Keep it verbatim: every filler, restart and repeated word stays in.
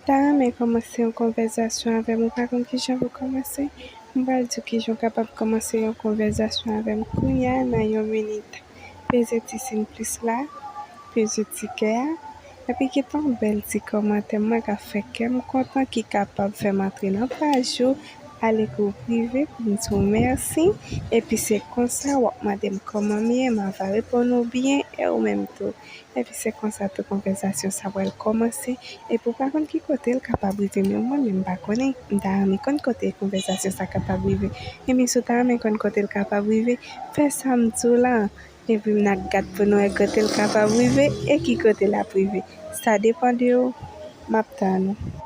Ta renmen kòmanse yon konvèzasyon avè m, ou pa konn kijan pou kòmanse? M pral di w kijan w kapab kòmanse yon konvèzasyon avè m kounye a nan yon minit. Peze ti siy plis la, peze ti kè a, epi kite yon bèl ti kòmantè, mwen ka fè kè m kontan, ki kapab fè m antre nan paj ou, ale kou prive pou m di w mèsi, epi se konsa w ap mande m kòman m ye, m ava reponn ou byen, e ou menm tou. Epi se konsa tou konvèzasyon sa pral kòmanse. Epi w pa konn ki kote l kapab rive, men mwen menm m pa konnen. M ta renmen konn kote konvèzasyon sa kapab rive. Epi si w ta renmen konn kote l kapab rive, fè sa m di w la. Epi n a gad pou n wè kote l kapab rive e ki kote l ap rive. Sa depann de w. M ap tann ou.